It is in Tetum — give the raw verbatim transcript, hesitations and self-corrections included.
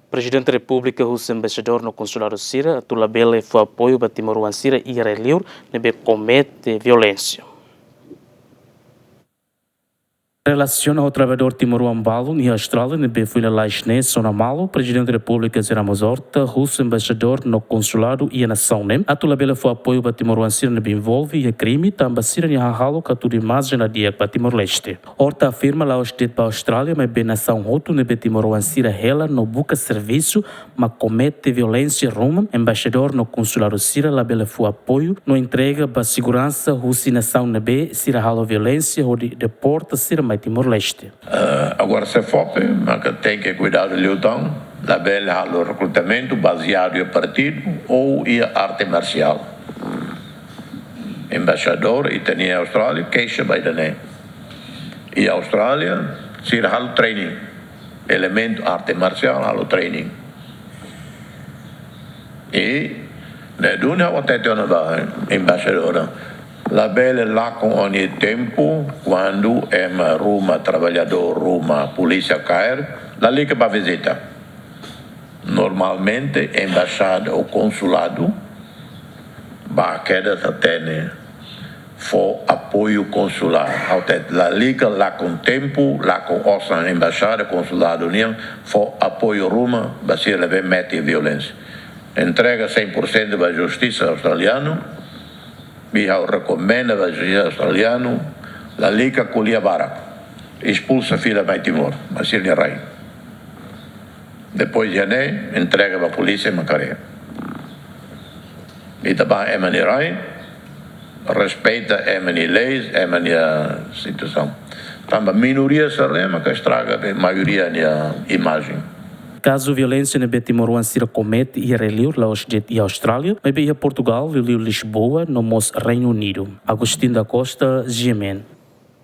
Prezidente Repúblika husi embaixadór no konsuladu sira atu labele fó apoiu ba timoroan sira iha rai-li'ur ne'ebé komete violénsia. Relasiona ho traballadór timoroan balun iha Austrália ne'ebé foin lalais ne'e sona malu, Prezidente Repúblika José Ramos Horta husu embaixadór no konsuladu iha nasaun ne'e atu labele fó apoiu ba timoroan sira ne'ebé envolve iha krime, tanba sira-nia hahalok atu halo imajen la di'ak ba Timor-Leste. Horta afirma la'ós de'it ba Austrália, maibé nasaun hotu ne'ebé timoroan sira hela no buka servisu mak komete violénsia ruma, embaixadór no konsuladu sira labele fó apoiu no entrega ba seguransa husi nasaun ne'ebé sira halo violénsia hodi deporta sira mai Timor-Leste. Eh, agora SEFOPE, maka tenke kuidadu liután, labele halo rekrutamentu bazeadu iha partidu ou iha arte marsiál. Embaixadór ita-nia Austrália keixa ba ida-ne'e. Iha Austrália, sira halo training. Elementu arte marsiál halo training. I ne'e duni ha'u hatete ona ba embaixadór. Labele lakon ó-nia tempu kuandu ema ruma, traballadór ruma, polísia kaer, lalika ba vizita. Normalmente, embaixada ou konsuladu, ba kedas hatene, fó apoiu konsulár. Ha'u hatete, lalika lakon tempu, lakon osan embaixada, konsuladu nian, fó apoiu ruma, ba sira labele mete violénsia. Entrega cem por cento ba justisa australianu, i ha'u rekomenda ba justisa australianu, lalika ko'alia barak, espulsa fila mai Timor, mai sira-nia rai. Depois de ne'e, entrega ba polísia mak haree. Ita bá ema nia rai, respeita ema nia leis, ema nia situasaun. Tanba minoria sira-ne'e maka estraga ba maioria nia imajen. Kazu violénsia ne'ebé timoroan sira komete iha rai-li'ur la'ós de'it iha Austrália, maibé iha Portugal, liuliu Lisboa, no mós Reinu Unidu. Agostinho da Costa, G M N.